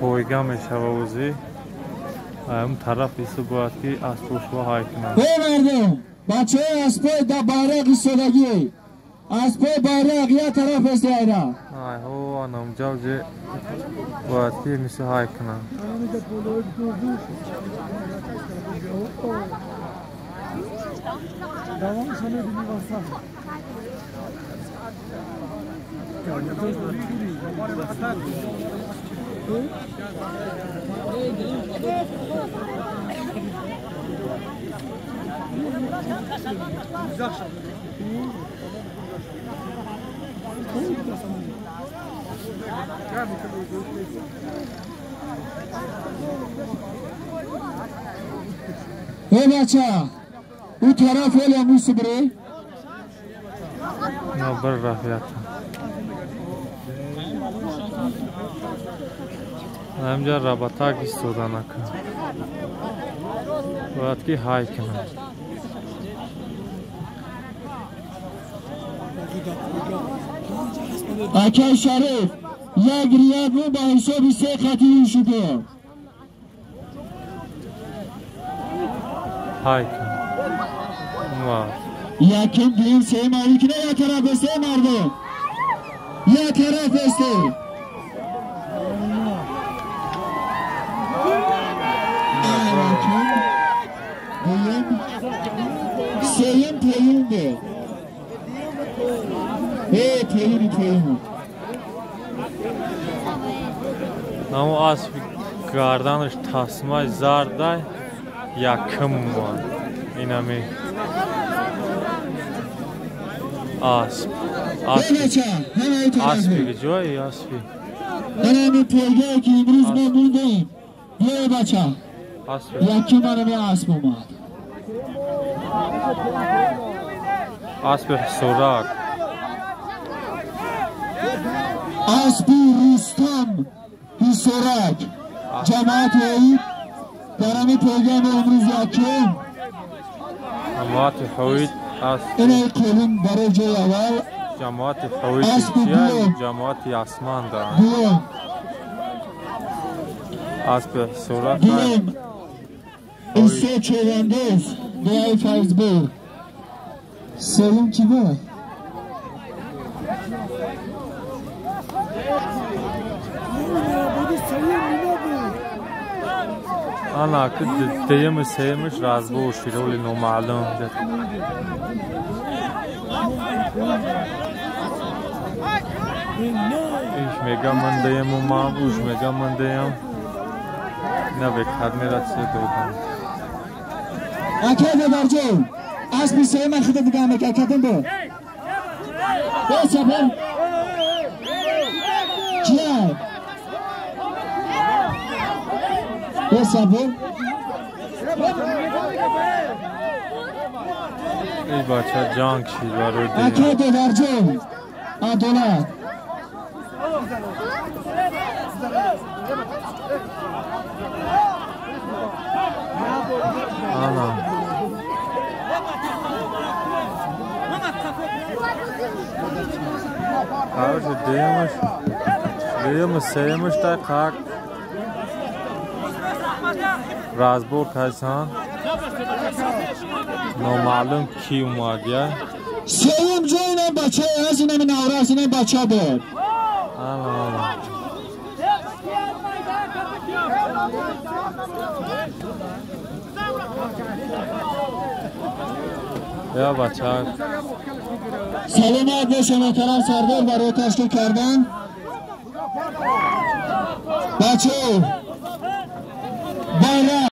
Пойга мешава ӯзи. Он тараф исо бояд ки аспошва ҳай кунанд. Эй мардум, бачаҳои аспои да байрақ истодагӣ. Аспои байрақ як тараф аст айра. Ай ҳо анамҷа ӯзи бояд ки мисли ҳай кунанд. Эй бача, у тараф ҳоле мусибре? На бір рафият. Ҳамҷа работак истода накун. Бояд ки ҳай кунад. Акай Шариф, як риябу ба ҳисоби се хати шуд. Ҳай кун. Яким, дуюм, сеюм, авикина як тараф аст, мардум. Як тараф аст. Дуюм, сеюм, пеюм буд. Пеюм, пеюм. Намо аспи гарданаш тасмаи зардай якум омад. Инами асп. Аспи ҷои аспи. Ҳамин пойгое ки имрӯз мо мондаем. Биё бача. Якум манами асп омад. Аспи ҳисорак. Аспи Рустам Ҳисорак. Ҷамоати Ҳоид дар ҳамин пойгоҳ мо имрӯз якум. Ҷамоати Ҳоид асп. Инаи қолин барои ҷои аввал. Ҷамоати Ҳоид ҷамоати Ясманда. Дуюм. Аспи ҳисорак. Дуюм. Исо Човандоз дуаи Файзбур. Сеюм ки буд? Ана ки дуюми сеюмаш разбор широли номаълум. Иш мега ман дуюму ман, уш мега ман дуюм. На бекар мерад се додам. Акай Бабарҷон, аспи сеюма худа дига мека кадом буд? Э сабр. Кия? Э сабр. Эй бача ҷанг шид барои дуюм. Акай Бабарҷон, адолат. Ана. Короче, дуюмаш, сеюмаш тай қак разбор кайсан. Номаълум ки омад я. Сеюм ҷой инам бача аз инами наврас инам бача буд. Ана, ана. Я бача. Саломат боша муҳтарам сардор барои ташкил кардан. Бачаҳо, байрақ.